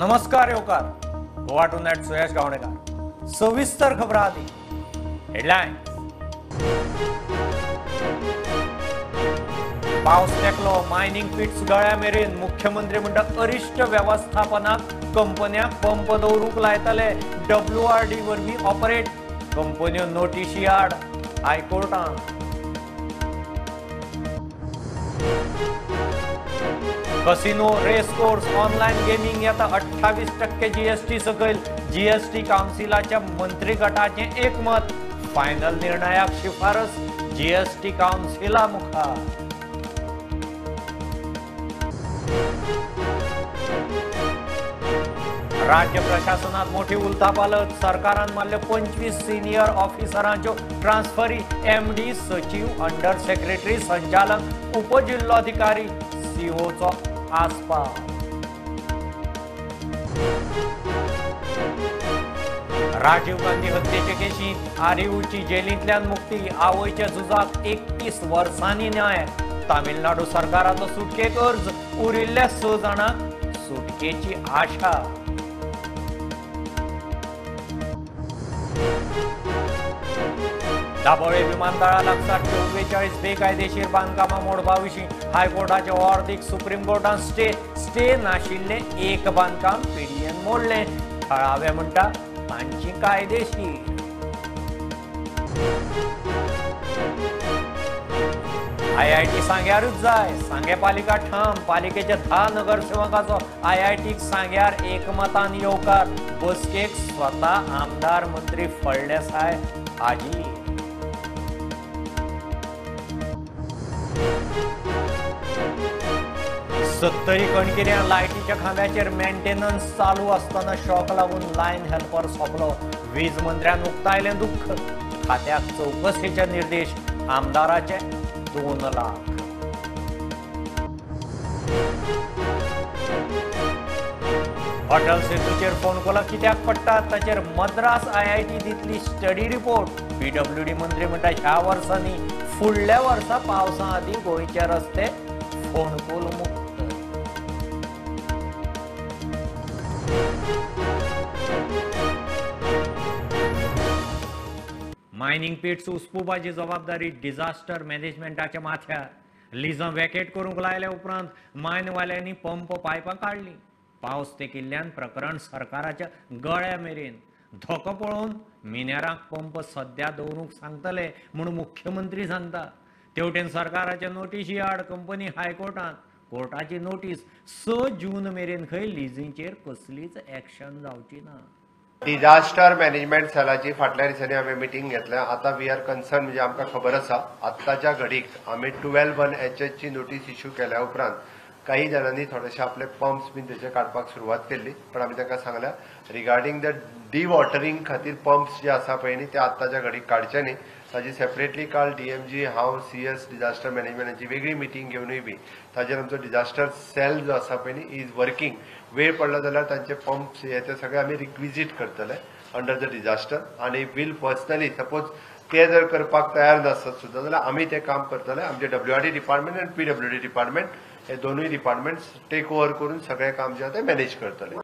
नमस्कार येवकार गोवा टुनायट सुयश गावणेकर. सविस्तर खबरां आदी हेडलायन्स. पावस तेकलो मायनिंग पिट्स गळ्या मेरेन. मुख्यमंत्री म्हणटा अरिश्ट वेवस्थापनाक कंपन्या पंप दवरूंक लायतले. डब्ल्यूआरडी वरवीं ऑपरेट कंपन्यो नोटिशी आड हायकोर्टांत. Casino race course online gaming येता 28% जीएसटी सकयल. जीएसटी काउन्सिलाच्या मंत्रीगटाचें एकमत. फायनल निर्णयाक शिफारस जीएसटी काउन्सिला मुखार. राज्य प्रशासनात मोठी उलथापालथ. सरकारान मारल्यो 25 सिनियर ऑफिसरांच्यो ट्रान्सफरी. एमडी, सचिव, अंडर सेक्रेटरी, संचालक, उपजिल्लोधिकारी, सीओचो आस्पाव. राजीव गांधी हत्येचे केशींत आरिवची जेलींतल्यान मुक्ती. आवयच्या झुजाक 31 वर्सांनी न्याय. तामिळनाडू सरकाराचो सुटकेक अर्ज. उरिल्ल्या 6 जाणांक सुटकेची आशा. दाबोळे विमानतळा लागसार 44 बेकायदेशीर बांदकामां मोडपा विशीं हायकोर्टाचे ऑर्दीक सुप्रीम कोर्टान स्टे. स्टे नाशिल्लें एक बांदकाम पीडीएन मोडलें. थळावे म्हणटा तांची कायदेशीर. आयआयटी सांग्यारूच जाय. सांगें पालिका ठाम. पालिकेच्या 10 नगरसेवकाचो आयआयटीक सांग्यार एकमतान येवकार. बसकेक स्वता आमदार मंत्री फळदेसाय हाजीर. सत्तरी कणकिऱ्यां लायटीच्या खांब्याचेर मेंटेनन्स चालू आसतना शॉक लागून लायन हेल्पर सोंपलो. वीज मंत्र्यान उक्तायलें दुख्ख. खात्याक चवकशेचे निर्देश. आमदाराचे 2 लाख. अटल सेतूचेर फोंडकुलां कित्याक पडटात ताचेर मद्रास आयआयटी दितली स्टडी रिपोर्ट. पीडब्ल्यूडी मंत्री म्हणटा ह्या वर्सांनी फुडल्या वर्सा पावसा आदीं गोंयचे रस्ते फोंडकुल मुक्त. मायनिंग पिट्स उसपुपाची जबाबदारी डिझास्टर मॅनेजमेंटाच्या माथ्यार. लिजां वॅकेट करूंक लायल्या उपरांत मायनवाल्यांनी पंप पायपां काडलीं. पावस तेकिल्ल्यान प्रकरण सरकाराच्या गळ्या मेरेन. धोको पळोवन मिनेरांक पंप सद्या दवरूंक सांगतले म्हूण मुख्यमंत्री सांगता. तेवटेन सरकाराच्या नोटिशी आड कंपनी हायकोर्टांत. कोर्टाची नोटीस 6 जून मेरेन खंय लिजींचेर कसलीच एक्शन जावची ना. डिझास्टर मॅनेजमेंट सेलाची फाटल्या दिसांनी हांवें मिटींग घेतल्या. आतां we are concern, म्हणजे आमकां खबर आसा आत्ताच्या घडीक आमी 12(1)HH ची नोटीस इश्यू केल्या उपरांत काही जाणांनी थोडेशे आपले पंप्स बीन तेचे काडपाक सुरवात केल्ली. पण आमी तांकां सांगल्या रिगार्डींग the डिवॉटरींग खातीर पंप्स जे आसा पळय न्ही ते आत्ताच्या घडीक काडचे न्ही. ताजी सेपरेटली काल डीएमजी, हांव, सीएस डिझास्टर मॅनेजमेंटाची वेगळी मिटींग घेवनूय बी ताजेर आमचो डिझास्टर सेल जो आसा पळय न्ही is working. वेळ पडलो जाल्यार तांचे पंप्स हे ते सगळे आमी रिक्विजीट करतले अंडर the disaster. आनी वील पर्सनली सपोज ते जर करपाक तयार नासत सुद्दां जाल्यार आमी तें काम करतले. आमचे डब्ल्यूआरडी डिपार्टमेंट आनी पीडब्ल्यूडी डिपार्टमेंट हे दोनूय डिपार्टमेंट्स टेक ओवर करून सगळें काम जें आसा तें मॅनेज करतले.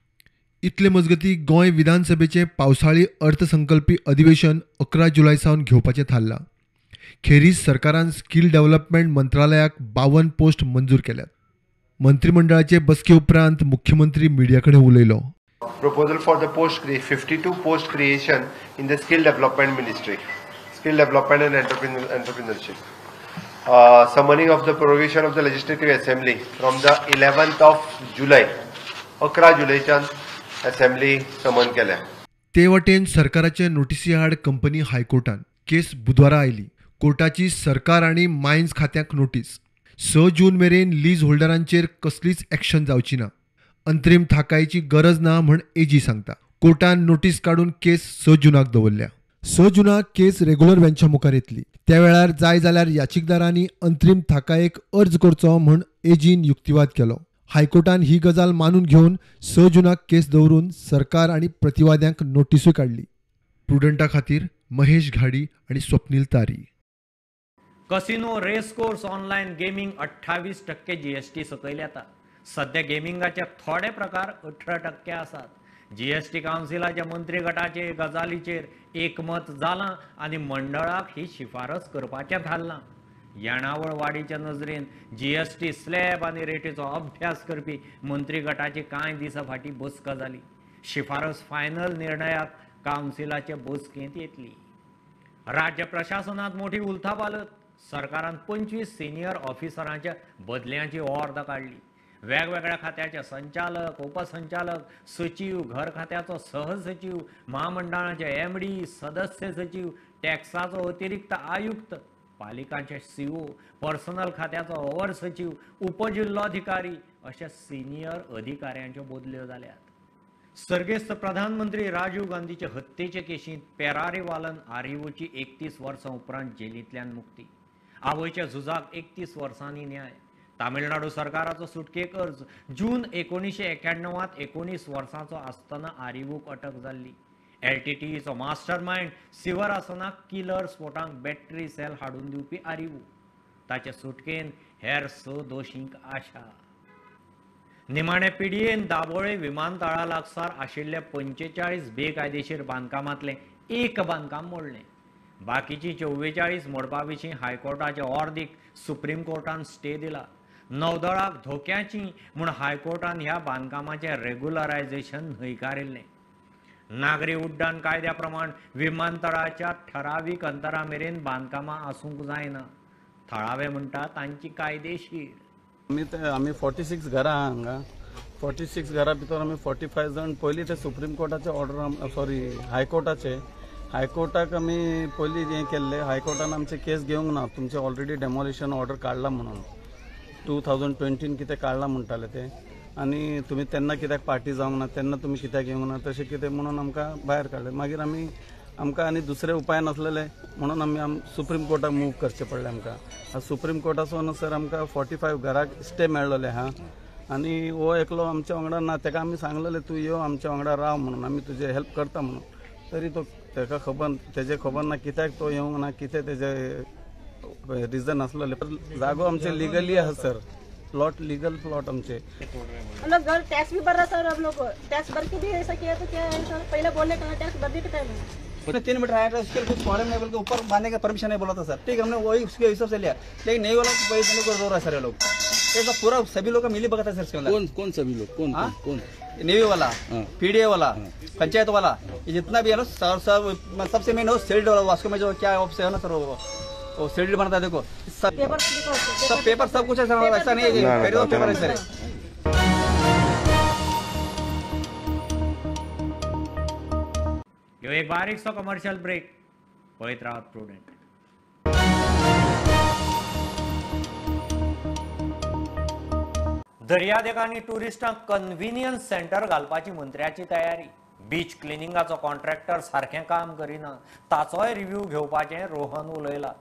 इतले मजगती गोंय विधानसभेचें पावसाळी अर्थसंकल्पी अधिवेशन 11 जुलय सावन घेवपाचें थारलां. खेरीज सरकारान स्कील डेव्हलपमेंट मंत्रालयाक 52 पोस्ट मंजूर केल्यात. मंत्रिमंडळाचे बसके उपरांत मुख्यमंत्री मिडिया कडेन उलयलो. Proposal for the post 52 post creation in the skill development ministry, skill development and entrepreneurship. Summoning of the prorogation of the legislative assembly from the 11th of July, 11 जुलयच्यान assembly समन केल्या. ते वटेन सरकाराचे नोटिसी आड कंपनी हायकोर्टान केस बुधवारा आयली. कोर्टाची सरकार आनी मायन्स खात्याक नोटीस. 6 जून मेरेन लीज होल्डरांचेर कसलीच एक्शन जावची ना. अंतरीम थाकायची गरज ना म्हण एजी सांगता. कोर्टान नोटीस काडून केस 6 जुनाक दवरल्या. 6 जुनाक केस रेग्युलर बेंचा मुखार येतली. त्या वेळार जाय जाल्यार याचिकदारांनी अंतरीम थाकायेक अर्ज करचो म्हण एजीन युक्तिवाद केलो. हायकोर्टान ही गजाल मानून घेवन 6 जुनाक केस दवरून सरकार आनी प्रतिवाद्यांक नोटिसूय काडली. प्रुडंटा खातीर महेश घाडी आनी Swapnil Tari. Casino race course online gaming 28% GST सकयल येता. सध्या गेमिंगाचे थोडे प्रकार 18% आसात. जीएसटी कावन्सिलाच्या मंत्री गटाचे गजालीचेर एकमत जालां आनी मंडळाक ही शिफारस करपाचें थारलां. येणावळ वाडीच्या नजरेन जीएसटी स्लॅब आनी रेटीचो अभ्यास करपी मंत्री गटाची कांय दिसां फाटीं बसका जाली. शिफारस फायनल निर्णयाक कावन्सिलाचे बसकेंत येतली. राज्य प्रशासनात मोठी उलथापालत. सरकारान 25 सिनियर ऑफिसरांच्या बदल्यांची ऑर्द काडली. वेगवेगळ्या खात्याचे संचालक, उपसंचालक, सचीव, घर खात्याचो सहसचीव, महामंडळाचे एमडी, सदस्य सचीव, टॅक्साचो अतिरिक्त आयुक्त, पालिकांचे सीओ, पर्सनल खात्याचो अवर सचीव, उपजिल्लोधिकारी अशा सिनियर अधिकाऱ्यांच्यो बदल्यो जाल्यात. सर्गेस्त प्रधानमंत्री राजीव गांधीचे हत्येचे केशींत पेरारीवालन आरिवूची 31 वर्सां उपरांत जेलींतल्यान मुक्ती. आवयच्या झुजाक 31 वर्सांनी न्याय. तामिळनाडू सरकाराचो सुटकेक अर्ज. जून 1991 19 वर्सांचो आसतना आरिवूक अटक जाल्ली. एलटीटीईचो मास्टर मायंड सिवरासनाक किलर स्फोटांक बॅटरी सेल हाडून दिवपी आरिवू. ताचे सुटकेन हेर 6 दोशींक आशा. निमाणे पिडयेन दाबोळे विमानतळा लागसार आशिल्ल्या 45 बेकायदेशीर बांदकामांतलें एक बांदकाम मोडलें. बाकीची 44 मोडपा विशीं हायकोर्टाच्या ऑर्दीक सुप्रीम कोर्टान स्टे दिला. नौदळाक धोक्याची म्हूण हायकोर्टान ह्या बांदकामाचें रेग्युलरायझेशन न्हयकारिल्लें. नागरी उड्डाण कायद्या प्रमाण विमानतळाच्या ठरावीक अंतरा मेरेन बांदकामां आसूंक जायना. थळावे म्हणटा तांची कायदेशीर. आमी 46 घरां आहा हांगा. 46 घरां भितर आमी 45 जाण पयलीं ते सुप्रीम कोर्टाचे ऑर्डर, सॉरी हायकोर्टाचे, हायकोर्टाक आमी पयलीं हें केल्लें. हायकोर्टान आमचे केस घेवंक ना, तुमचे ऑलरेडी डेमोलिशन ऑर्डर काडला म्हणून 2020 कितें काडला म्हणटाले ते, आनी तुमी तेन्ना कित्याक पार्टी जावंक ना, तेन्ना तुमी कित्याक येवंक ना, तशें कितें म्हणून आमकां भायर काडलें. मागीर आमी आमकां आनी दुसरे उपाय नासलेले म्हणून आमी सुप्रीम कोर्टाक मूव करचें पडलें आमकां. सुप्रीम कोर्टासून सर आमकां 45 घराक स्टे मेळ्ळोले आहा आनी हो एकलो आमच्या वांगडा ना, ताका आमी सांगलेलें तूं यो आमच्या वांगडा राव म्हणून, आमी तुजें हेल्प करता म्हणून, तरी तो ताका खबर, तेजें खबर ना कित्याक तो येवंक ना, कितें तेजें रिजन आसलेलें. जागो आमचे लिगली आहा सर, प्लॉट लीगल प्लॉट आमचे. हम लोग घर टैक्स भी भर रहा सर, हम लोग टैक्स भर के भी ऐसा किया तो क्या है सर, पहले बोलने का टैक्स भरने के टाइम उसने 3 मीटर आया था, उसके कुछ फॉरेन लेवल के ऊपर बांधने का परमिशन नहीं बोला था सर, ठीक है हमने वही उसके हिसाब से लिया, लेकिन नहीं वाला पैसे को रो रहा है सर ये लोग। ये सब पूरा सभी लोग का मिली भगत है सर इसके अंदर। कौन कौन सभी लोग, कौन कौन? नेवी वाला, पीडीए वाला, पंचायत वाला, ये जितना भी है ना सर, सब सबसे मेन हो सेल्ड वाला, वास्को में जो क्या ऑफिस है ना सर, वो सेल्ड बनता है देखो, सब सब पेपर सब कुछ है सर, ऐसा नहीं है पेपर है सर। एक बारीकसो कमर्शियल ब्रेक. पळयत रावात प्रुडंट. दर्यादेगांनी ट्युरिस्टांक कन्व्हिनियन्स सेंटर घालपाची मंत्र्याची तयारी. बीच क्लिनिंगाचो कॉन्ट्रॅक्टर सारकें काम करिना, ताचोय रिव्ह्यू घेवपाचें रोहन उलयला.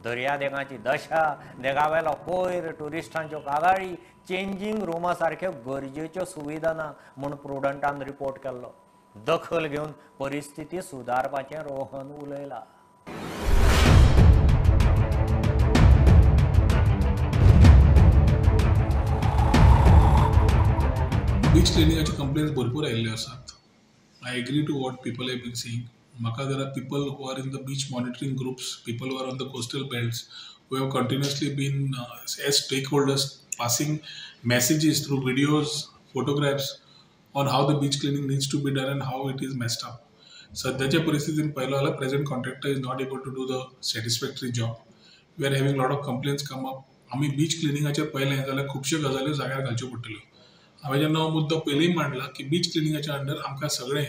दर्यादेगांची दशा, देगावेलो कोयर, ट्युरिस्टांच्यो कागाळी, चेंजींग रुमा सारक्यो गरजेच्यो सुविधा ना म्हूण प्रुडंटान रिपोर्ट केल्लो. दखल घेवन परिस्थिती सुदारपाचें रोहन उलयला. बीच क्लिनिंगाचे कंप्लेन्स भरपूर आयिल्ले आसात. I agree to what people have been saying. म्हाका there are people who are in the beach monitoring groups, people who are on the coastal belts, who have continuously been as stakeholders passing messages through videos, photographs on how the beach cleaning needs to be done and how it is messed up. सद्याच्या परिस्थितीन पळयलो जाल्यार present contractor is not able to do the satisfactory job. We are having lot of complaints come up. आमी beach क्लिनिंगाचेर पळयलें जाल्यार खुबश्यो गजाल्यो जाग्यार घालच्यो पडटल्यो. हांवें जेन्ना हो मुद्दो पयलीं मांडला की बीच क्लिनिंगाच्या अंडर आमकां सगळें,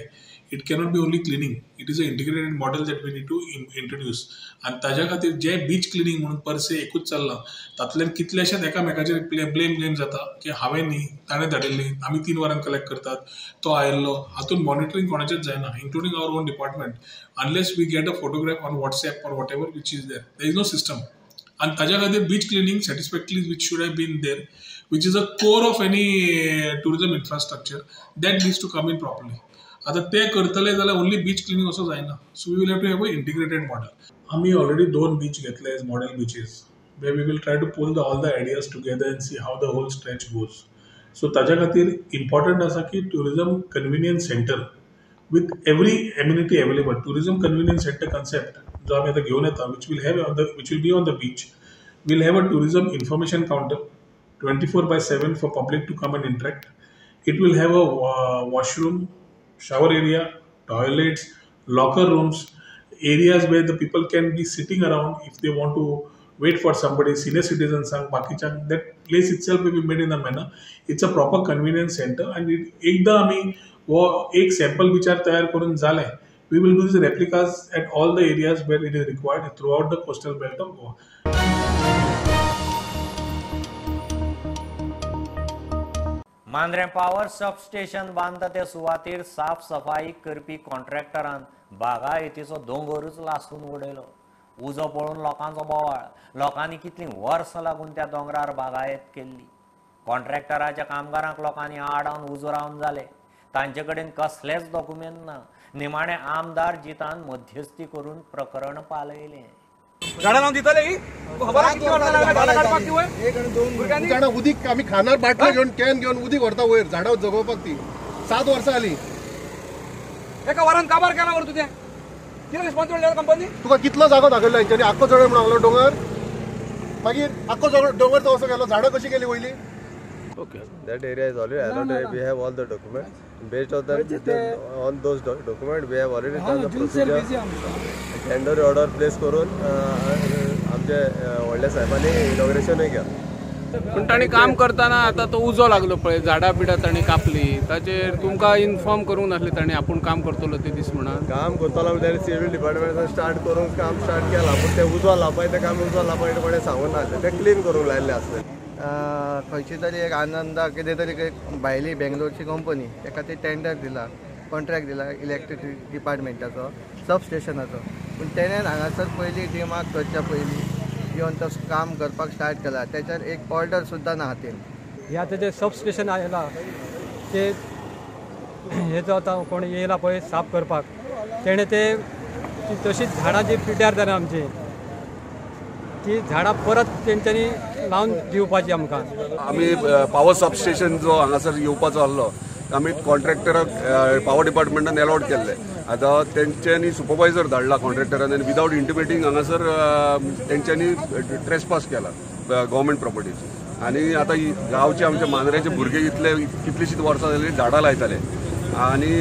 it cannot be only cleaning, it is a integrated model that we need to introduce. आनी ताज्या खातीर जें बीच क्लिनींग म्हणून परसे एकूच चल्लां, तातूंतल्यान कितलेशेच एकामेकाचेर ब्लेम गेम जाता की हांवें न्ही, ताणें धाडिल्ली, आमी 3 वरां कलेक्ट करतात, तो आयिल्लो. हातूंत मॉनिटरींग कोणाचेंच जायना, including our own department, unless we get a photograph on WhatsApp or whatever which is there. There is no system. आनी ताज्या खातीर beach cleaning satisfactorily which should have been there, which is a core of any tourism infrastructure, that needs to come in properly. आतां ते करतले जाल्यार only beach cleaning असो जायना, so we will have to have a integrated model. आमी already 2 beach घेतले as model beaches, where we will try to pull all the ideas together and see how the whole stretch goes. So ताज्या खातीर important आसा की tourism convenience centre with every amenity available, tourism convenience centre concept जो आमी आतां घेवन येता, which will have on the which will be on the beach, will have a tourism information counter 24/7 for public to come and interact. It will have a washroom, shower area, toilets, locker rooms, areas where the people can be sitting around if they want to wait for somebody, senior citizens, बाकीच्यांक. That place itself will be made in a manner. It's a proper convenience center and एकदा आमी हो एक sample बिचार तयार करून जालें, we will do these replicas at all the areas where it is required throughout the coastal belt of Goa. Mandrem power substation बांदता ते सुवातेर साफ सफाई करपी कॉन्ट्रॅक्टरान बागायतीचो दोंगरूच लासून उडयलो. उजो पळोवन लोकांचो बोवाळ. लोकांनी कितलीं वर्सां लागून त्या दोंगरार बागायत केल्ली. कॉन्ट्रॅक्टराच्या कामगारांक लोकांनी आडावन उजो रावन जाले. तांचे कडेन कसलेच डॉक्युमेंट ना. निमाणे आमदार जितान मध्यस्थी करून प्रकरण पालयलें. झाडां लावन दितले ही झाडां उदीक आमी खानार बाटलो घेवन can घेवन उदीक व्हरता वयर झाडां जगोवपाक. ती 7 वर्सां आली. एका वरान काबार केला वर तुजें कितें रिस्पॉन्सिबिलिटी कंपनी? तुका कितलो जागो दाखयलो हेंच्यांनी? आख्खो जळ म्हणून लागलो दोंगर, मागीर आख्खो दोंगर तो असो गेलो, झाडां कशी गेली वयली? Okay, that area is already allotted. We have all the documents. Based on that, on those documents, we have already done the procedure. Tender order place करून आमचे व्हडल्या साहेबांनी इनॉग्रेशनूय केलां. पूण तांणी काम करतना आतां तो उजो लागलो पळय, झाडां बिडां तांणी कापली, ताचेर तुमकां इन्फॉर्म करूंक नासलें तांणी आपूण काम करतलो ते दीस म्हणून? काम करतलो म्हणजे सिव्हील डिपार्टमेंटान स्टार्ट करूंक काम स्टार्ट केलां, पूण ते उजो लावपाय तें काम उजो लावपाय कोणें सांगूंक नासलें, तें क्लीन करूंक लायिल्लें आसलें. खंयची तरी एक आनंदा कितें तरी एक भायली बेंगलोरची कंपनी ताका ते टेंडर दिला, कॉन्ट्रॅक्ट दिला इलेक्ट्रिक डिपार्टमेंटाचो सब स्टेशनाचो. पूण तेणेन हांगासर पयलीं डिमार्क करच्या पयलीं येवन तो काम करपाक स्टार्ट केला. तेच्यार एक ऑर्डर सुद्दां ना हातीन. हे आतां जें सब स्टेशन आयलां ते हे जो आतां कोण येयला पळय साफ करपाक, तेणें ते तशीच झाडां जी पिड्ड्यार जाल्या आमची ती झाडां परत तेंच्यांनी लावन दिवपाची आमकां. आमी पावर सबस्टेशन जो हांगासर येवपाचो आसलो आमी कॉन्ट्रॅक्टराक पावर डिपार्टमेंटान एलॉट केल्ले. आतां तेंच्यांनी सुपरवायजर धाडला कॉन्ट्रॅक्टरान आनी विदावट इंटिमेटींग हांगासर तेंच्यांनी ट्रेसपास केला गव्हर्मेंट प्रॉपर्टीची. आनी आतां गांवचे आमच्या मांद्र्याचे भुरगे इतले कितलीशींच वर्सां जाली झाडां लायताले आनी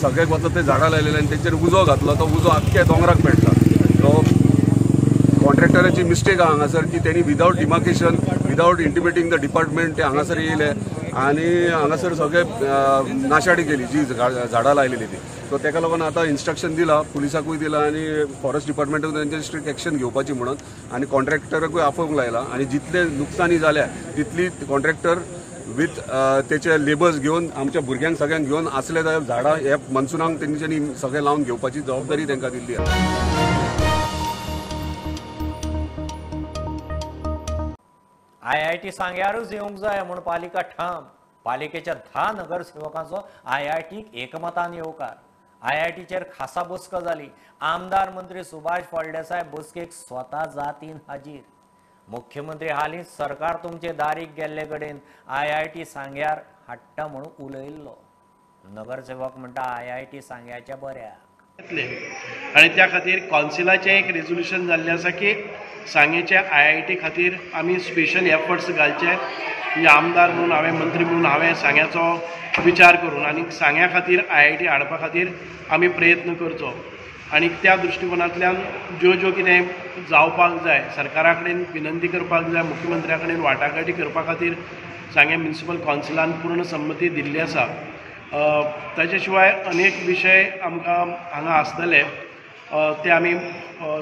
सगळ्याक वचत ते झाडां लायलेले आनी तेंचेर उजो घातलो, तो उजो आख्ख्या दोंगराक पेटला. तो कॉन्ट्रॅक्टराची मिस्टेक आहा हांगासर की तेणी without demarcation, without intimating the department ते हांगासर येयले आनी हांगासर सगळे नाशाडी केली जी झाडां लायलेली ती. सो तेका लागून आतां इन्स्ट्रक्शन दिलां पुलिसाकूय दिलां आनी फॉरेस्ट डिपार्टमेंटाकूय तेंचेर स्ट्रिक्ट एक्शन घेवपाची म्हणून आनी कॉन्ट्रॅक्टराकूय आफोवंक लायला आनी जितले नुकसानी जाल्या तितली कॉन्ट्रॅक्टर विथ तेचे लेबर्स घेवन आमच्या भुरग्यांक सगळ्यांक घेवन आसले जाल्यार झाडां ह्या मनसुनाक तेंच्यांनी सगळें लावन घेवपाची जबाबदारी तांकां दिल्ली आसा. आयआयटी सांग्यारूच येवंक जाय म्हूण पालिका ठाम. पालिकेच्या 10 नगरसेवकांचो आयआयटीक एकमतान येवकार. आयआयटीचेर खासा बसका जाली. आमदार मंत्री सुभाष फळदेसाय बसकेक स्वता जातीन हाजीर. मुख्यमंत्री हालींच सरकार तुमचे दारीक गेल्ले कडेन आयआयटी सांग्यार हाडटा म्हणून उलयल्लो. नगरसेवक म्हणटा आयआयटी सांग्याच्या बऱ्याक. आनी त्या खातीर कौन्सिलाचें एक रेजोल्युशन जाल्लें आसा की सांगेच्या आयआयटी खातीर आमी स्पेशल एफर्ट्स घालचे. म्हणजे आमदार म्हणून हांवें, मंत्री म्हणून हांवें सांग्याचो विचार करून आनी सांग्या खातीर आयआयटी हाडपा खातीर आमी प्रयत्न करचो आनी त्या दृश्टिकोनांतल्यान ज्यो ज्यो कितें जावपाक जाय सरकारा कडेन विनंती करपाक जाय, मुख्यमंत्र्या कडेन वाटाघाटी करपा खातीर सांगें म्युनिसिपल कौन्सिलान पूर्ण संमती दिल्ली आसा. ताचे शिवाय अनेक विशय आमकां हांगा आसतले ते आमी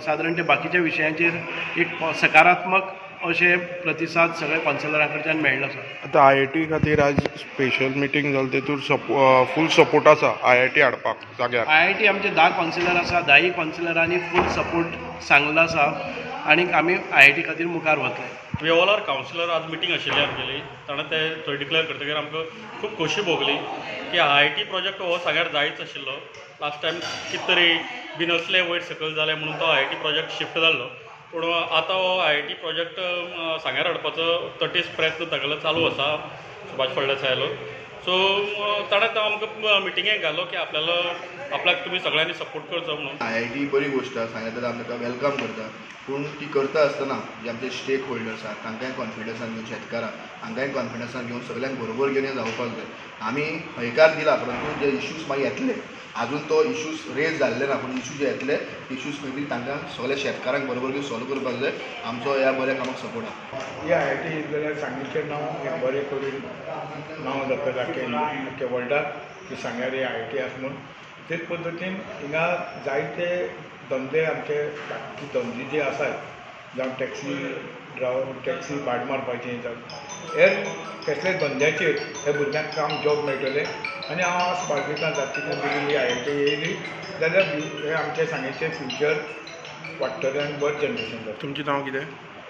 सादारण ते बाकीच्या विशयांचेर एक सकारात्मक अशे प्रतिसाद सगळे कौन्सिलरां कडच्यान मेळ्ळो आसा. आतां आयआयटी खातीर आज स्पेशल मिटींग जाली, तेतूर फूल सपोर्ट आसा आयआयटी हाडपाक जाग्यार. आयआयटी आमचे 10 कौन्सिलर आसा, 10 कौन्सिलरांनी फूल सपोर्ट सांगलो आसा आनी आमी आयआयटी खातीर मुखार वतले. We all are councillor आज मिटींग आशिल्ली आमगेली, ताणें ते थंय डिक्लेअर करतकीर आमकां खूब खोशी भोगली की आयआयटी प्रोजेक्ट हो सांग्यार जायच आशिल्लो. लास्ट टायम कितें तरी बिनसले वयर सकयल जालें म्हणून तो आयआयटी प्रोजेक्ट शिफ्ट जाल्लो, पूण आतां हो आयआयटी प्रोजेक्ट सांग्यार हाडपाचो तटीस प्रयत्न तागेलो चालू आसा. सुभाष फळदेसायालो. सो ताणें तो आमकां मिटिंगेक घालो की आपल्यालो आपल्याक तुमी सगळ्यांनी सपोर्ट करचो म्हणून. IIT बरी गोश्ट आसा, सांगता आमी ताका welcome करता, पूण ती करता आसतना जे आमचे स्टेक होल्डर्स आसात तांकांय कॉन्फिडन्सान घेवन, शेतकारां हांकांय कॉन्फिडन्सान घेवन सगळ्यांक बरोबर घेवन हें जावपाक जाय. आमी हयकार दिला, परंतु जे इश्यूज मागीर येतले, आजून तो इश्यूज रेज जाल्ले ना, पूण इश्यू जे येतले इश्यूज खंय तरी तांकां सगळ्या शेतकारांक बरोबर घेवन सॉल्व करपाक जाय. आमचो ह्या बऱ्या कामाक सपोर्ट आसा. ही IIT जाल्यार सांगेचें नांव एक बरें करून नांव जातलें आख्खे वर्ल्डाक की सांग्यार ही IIT आसा म्हूण. तेच पद्दतीन हिंगा जायते धंदे आमचे धाकटी धंदे जे आसात, जावं टॅक्सी ड्रायव्हर, टॅक्सी भाड मारपाची, जावं हेर कसले धंद्याचेर हे भुरग्यांक काम जॉब मेळटलें. आनी हांव आस बाळगितां जातली ही IIT येयली जाल्यार हे आमचे सांगेचें फ्युचर वाडटलें आनी बरें जनरेशन जातलें. तुमचें नांव कितें?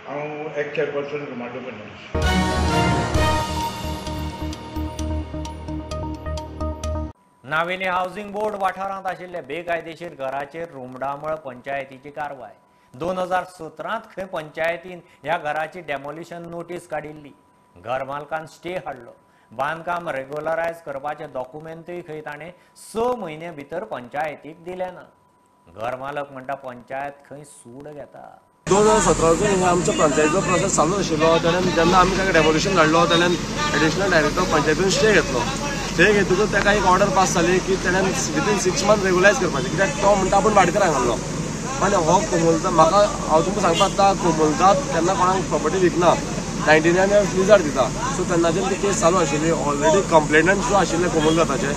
हांव ex chairperson Romualdo Fernandes. Navelim housing board वाठारांत आशिल्ल्या बेकायदेशीर घराचेर रुमडामळ पंचायतीची कारवाय. 2017 खंय पंचायतीन ह्या घराची डेमोलिशन नोटीस काडिल्ली. घर मालकान स्टे हाडलो. बांदकाम रेग्युलरायज करपाचे डॉक्युमेंटूय खंय ताणें 6 म्हयने भितर पंचायतीक दिले ना. घर मालक म्हणटा पंचायत खंय सूड घेता. 2017 आमचो पंचायतीचो प्रोसेस चालू आशिल्लो. तेन्ना जेन्ना आमी ताका डेमोलिशन धाडलो तेन्ना एडिशनल डायरेक्टर पंचायतीन स्टे घेतलो. स्टे घेतकूच ताका एक ऑर्डर पास जाली की तेणें विथीन 6 मंथ रेगुलायज करपाचें, कित्याक तो म्हणटा आपूण भाटकारांक घाल्लो. पण हो कोमोलता म्हाका हांव तुमकां सांगपाक आतां कोमोलतात तेन्ना कोणाक प्रॉपर्टी विकना, 99 इयर्स लिजार दिता. सो तेन्नाच्यान ती केस चालू आशिल्ली. ऑलरेडी कंप्लेनंट जो आशिल्ले कोमोलदाताचे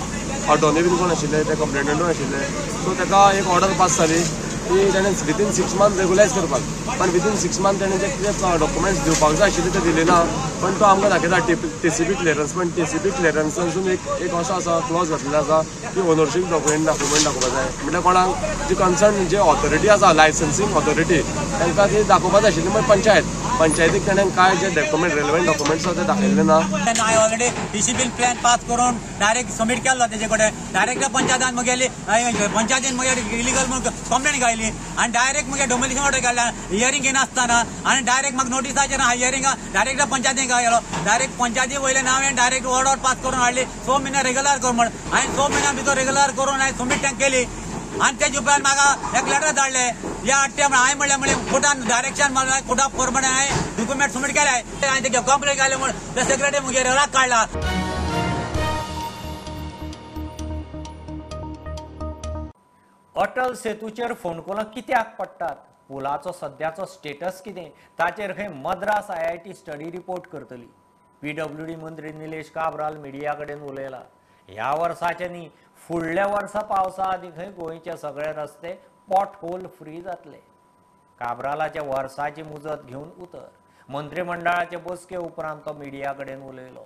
अटॉर्नी बीन कोण आशिल्ले ते कंप्लेनंटूय आशिल्ले. सो ताका एक ऑर्डर पास जाली की ताणें विथीन 6 मंथ रेगुलायज करपाक. पण विथीन 6 मंथ ताणें जे कितें डॉक्युमेंट्स दिवपाक जाय आशिल्ले ते दिले ना. पण तो आमकां दाखयता TCP clearance. पण TCP क्लियरन्सासून एक असो आसा क्लॉज घातलेलो आसा की ओनरशीप डॉक्युमेंट दाखोवपाक जाय. म्हणल्यार कोणाक जी कन्सर्न जे ऑथॉरिटी आसा लायसन्सींग ऑथॉरिटी तांकां ती दाखोवपाक जाय आशिल्ली. पण पंचायतीक ताणें कांय जे डॉक्युमेंट रेलेवंट डॉक्युमेंट्स आसा ते दाखयल्ले ना. तेन्ना हांवें ऑलरेडी TCP plan pass करून डायरेक्ट सबमीट केल्लो तेजे कडेन. डायरेक्ट पंचायतान म्हगेली पंचायतीन म्हगेली इलिगल म्हणून कंप्लेन घायली आनी डायरेक्ट म्हगे डोमिलिशन ऑर्डर काडल्या हियरींग घेनासतना. आनी डायरेक्ट म्हाका नोटीसाचेर हियरींग डायरेक्ट पंचायतीन गेलो. डायरेक्ट पंचायती वयल्यान हांवें डायरेक्ट ऑर्डर पास करून हाडली 6 म्हयने रेगुलर कर म्हण. हांवें 6 म्हयन्या भितर रेगुलर करून हांवें सबमीट तांकां केली. आनी तेजे उपरांत म्हाका एक लेटर धाडलें या हाडटे म्हण. हांवें म्हणलें म्हणलें कोर्टान डायरेक्शन मारलें, कोर्टा प्रमाणे हांवें डॉक्युमेंट सबमीट केले. हांवें तेगे कंप्लेन घाली म्हण ते सेक्रेटरी म्हगे राग काडला. अटल सेतूचेर फोंडकुलां कित्याक पडटात, पुलाचो सद्याचो स्टेटस कितें, ताचेर खंय मद्रास IIT study report करतली. PWD मंत्री निलेश काब्राल मिडिया कडेन उलयला. ह्या वर्साचे न्ही फुडल्या वर्सा पावसा आदीं खंय गोंयचे सगळे रस्ते पॉट होल फ्री जातले. काब्रालाच्या वर्साची मुजत घेवन उतर. मंत्रिमंडळाचे बसके उपरांत तो मिडिया कडेन उलयलो.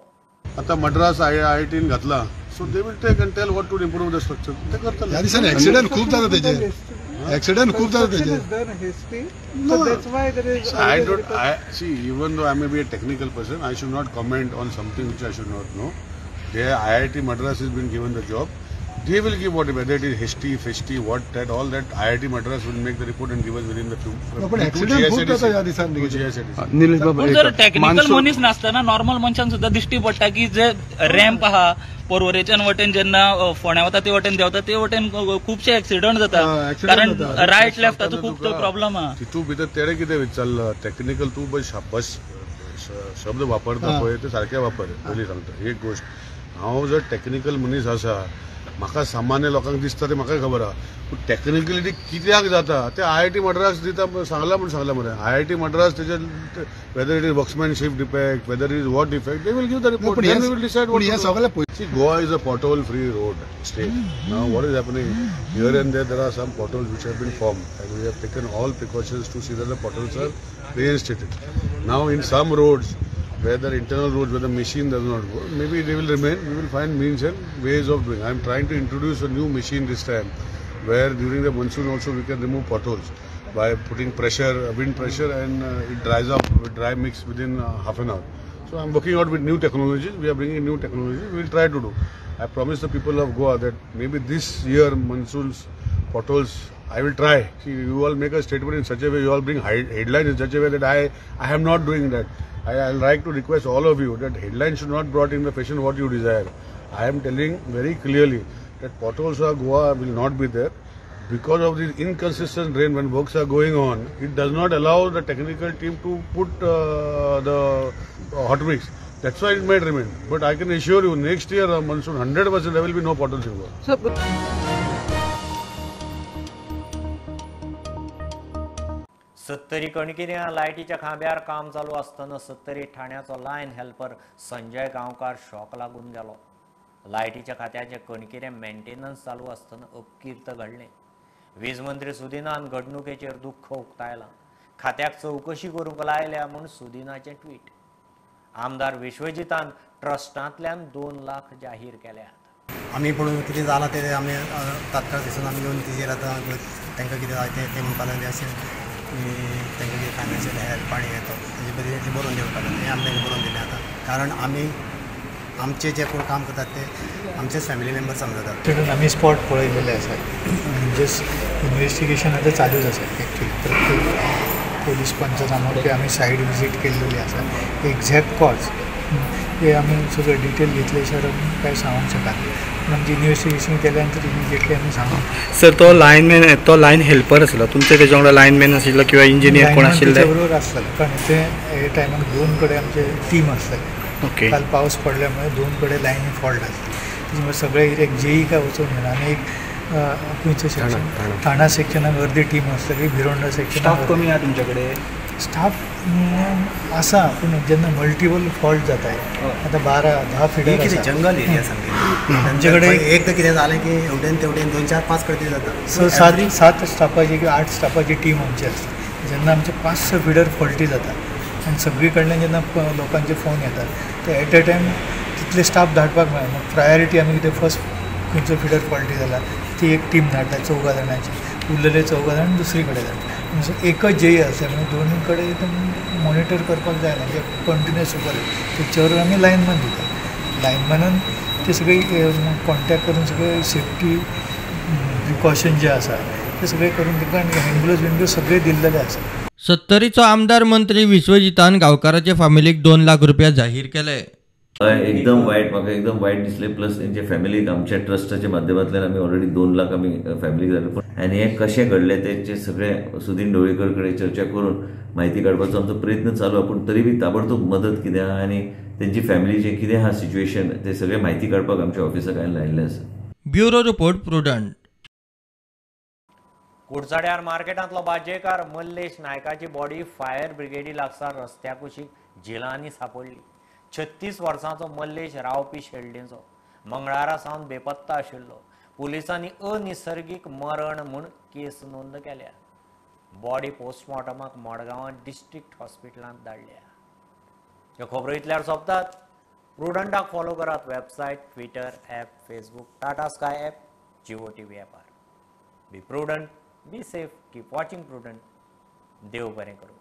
आता मद्रास IITन घातला, so they will take and tell what to improve the structure. ते करतले. ह्या दिसांनी एक्सिडंट खूब जाता तेजे. एक्सिडंट खूब जाता तेजे. I don't I see, even though I may be a technical person, I should not comment on something which I should not know. The IIT Madras has been given the job. They will give whatever, whether it is hasty, festy, what, that, all that. IIT Madras will make the report and give us within the few. पण accident खूब जाता ह्या दिसांनी. निलेश बाबा, जर technical मनीस नासतना normal मनशान सुद्दां दिश्टी पडटा की जे रॅम्प आहा पर्वरेच्यान वटेन जेन्ना फोंड्या वता ते वटेन देंवता ते वटेन खुबशे एक्सिडंट जाता, कारण रायट लेफ्टाचो खूब प्रॉब्लम आहा. तितू भितर तेणें कितें विचारलं टेक्निकल, तूं बस शब्द वापरता पळय ते सारके वापर. पयलीं सांगता एक गोश्ट, हांव जर टेक्निकल मनीस आसा, म्हाका सामान्य लोकांक दिसता ते म्हाका खबर आहा, पूण टेक्निकली कित्याक जाता ते IIT Madras दिता सांगला म्हूण सांगला मरे. IIT Madras तेजे whether it is workmanship defect, whether it is what defect, they will give the report, then we will decide what. See, Goa is a pothole free road state. Now what is happening here and there, there are some potholes which have been formed and we have taken all precautions to see that the potholes are reinstated. Now in some roads, where the internal roads, where the machine does not go, maybe they will remain. We will find means and ways of doing. I am trying to introduce a new machine this time, where during the monsoon also we can remove potholes by putting pressure, wind pressure, and it dries up with dry mix within half an hour. So I am working out with new technologies. We are bringing new technologies. We will try to do. I promise the people of Goa that maybe this year monsoons, potholes, I will try. See, you all make a statement in such a way, you all bring headlines in such a way that I am not doing that. I like to request all of you that headline should not brought in the fashion what you desire. I am telling very clearly that potholes of Goa will not be there. Because of this inconsistent rain when works are going on, it does not allow the technical team to put the hot mix. That's why it might remain. But I can assure you, next year monsoon, 100% there will be no potholes in Goa. Sattari कणकिऱ्यां लायटीच्या खांब्यार काम चालू आसतना Sattari ठाण्याचो line helper Sanjay गांवकार shock लागून गेलो. लायटीच्या खात्याचे कणकिरें maintenance चालू आसतना अपकीर्त घडलें. वीज मंत्री सुदिनान घडणुकेचेर दुख्ख उक्तायलां. खात्याक चवकशी करूंक लायल्या म्हूण सुदिनाचें ट्वीट. आमदार विश्वजितान ट्रस्टांतल्यान 2 लाख जाहीर केल्यात. आमी पळोवन कितें जालां तें आमी तात्काळ थंयसून आमी येवन तेजेर आतां तांकां कितें जाय तें म्हणपाक लागले अशें तांकां कितें फायनान्शियल हेल्प आनी येतो तेजे बद्दल तें बरोवन दिवपाक लागलें. हें आमी तांकां बरोवन दिलें आतां, कारण आमी आमचे जे कोण काम करतात ते आमचेच फॅमिली मेंबर समजतात. तितून आमी स्पॉट पळयलेले आसा, म्हणजेच इन्वेस्टिगेशन आतां चालूच आसा. एक्चुअली प्रत्येक पोलीस पंचनामो की आमी सायड विजीट केल्लेली आसा. एक्झॅक्ट कॉज हे आमी सगळे डिटेल घेतले शिवाय आमी कांय सांगूंक शकना. पूण आमची इन्वेस्टिगेशन केल्या नंतर इमिजिएटली आमी सांगूंक. सर, तो लायनमॅन, तो लायन हेल्पर आसलो तुमचे, तेच्या वांगडा लायनमॅन आशिल्लो किंवा इंजिनियर कोण आशिल्ले? बरोबर आसताले, कारण ते हे टायमाक 2 कडेन आमचे टीम आसताले. ओके. काल पावस पडल्यामुळे 2 कडेन लायनी फॉल्ट आसले, तेच्यामुळे सगळे एक जेई काय वचून येना आनी एक खंयचो सेक्शन ठाणा सेक्शनाक अर्दी टीम आसतली, भिरोंडा सेक्शन. स्टाफ कमी आहा तुमचे कडेन? स्टाफ आसा, पूण जेन्ना मल्टिपल फॉल्ट जाता आतां 12-10 फिडर कितें जंगल एरिया सामकी आमचे कडेन, एकदां कितें जालें की हेवटेन तेवटेन 2, 4, 5 कडेन जाता. 6, 7 स्टाफाची किंवा 8 स्टाफाची टीम आमची आसता. जेन्ना आमचे 5-6 फिडर फॉल्टी जाता आनी सगळी कडल्यान जेन्ना लोकांचे फोन येतात ते एट अ टायम तितले स्टाफ धाडपाक मेळना. मग प्रायोरिटी आमी कितें फर्स्ट खंयचो फिडर फॉल्टी जाला ती एक टीम धाडटा 4 जाणांची, उरलेले 4 जाण दुसरी कडेन धाडटा. एकच जेई आसा म्हणजे दोनूय कडेन मॉनिटर करपाक जायना, जे कंटिन्युअस सुपर तेच्यावर आमी लायनमॅन दिता. लायनमॅनान ते सगळी कॉन्टॅक्ट करून सगळे सेफ्टी प्रिकॉशन जे आसा ते सगळे करून तांकां हँड ग्लोव्ज बिन ग्लोव्ज सगळे दिल्लेले आसा. सत्तरीचो आमदार मंत्री विश्वजितान गांवकाराचे फामिलीक 2 लाख रुपया जाहीर केले. एकदम वायट, म्हाका एकदम वायट दिसलें. प्लस तेंच्या फॅमिलीक आमच्या ट्रस्टाच्या माध्यमांतल्यान आमी ऑलरेडी 2 लाख आमी फॅमिलीक जाले. आनी हें कशें घडलें तेचें सगळें सुदीन ढवळीकर कडेन चर्चा करून म्हायती काडपाचो आमचो प्रयत्न चालू आहा. पूण तरी बी ताबडतोब मदत कितें आहा आनी तेंची फॅमिलीचें कितें आहा सिच्युएशन तें सगळें म्हायती काडपाक आमच्या ऑफिसाक हांवें लायिल्लें आसा. Bureau report, Prudent. कुडचड्यार मार्केटांतलो भाजयेकार मल्लेश नायकाची बॉडी फायर ब्रिगेडी लागसार रस्त्या कुशीक झिलांनी सापडली. 36 वर्सांचो मल्लेश रावपी शेल्डेंचो मंगळारा सावन बेपत्ता आशिल्लो. पुलिसांनी अनिसर्गीक मरण म्हूण केस नोंद केल्या. बॉडी पोस्टमॉर्टमाक मडगांवां डिस्ट्रिक्ट हॉस्पिटलांत धाडल्या. ह्यो खबरो इतल्यार सोंपतात. प्रुडंटाक फॉलो करात website, Twitter app, Facebook, Tata Sky app, Jio TV ॲपार. Be prudent, be safe, keep watching Prudent. देव बरें करूं.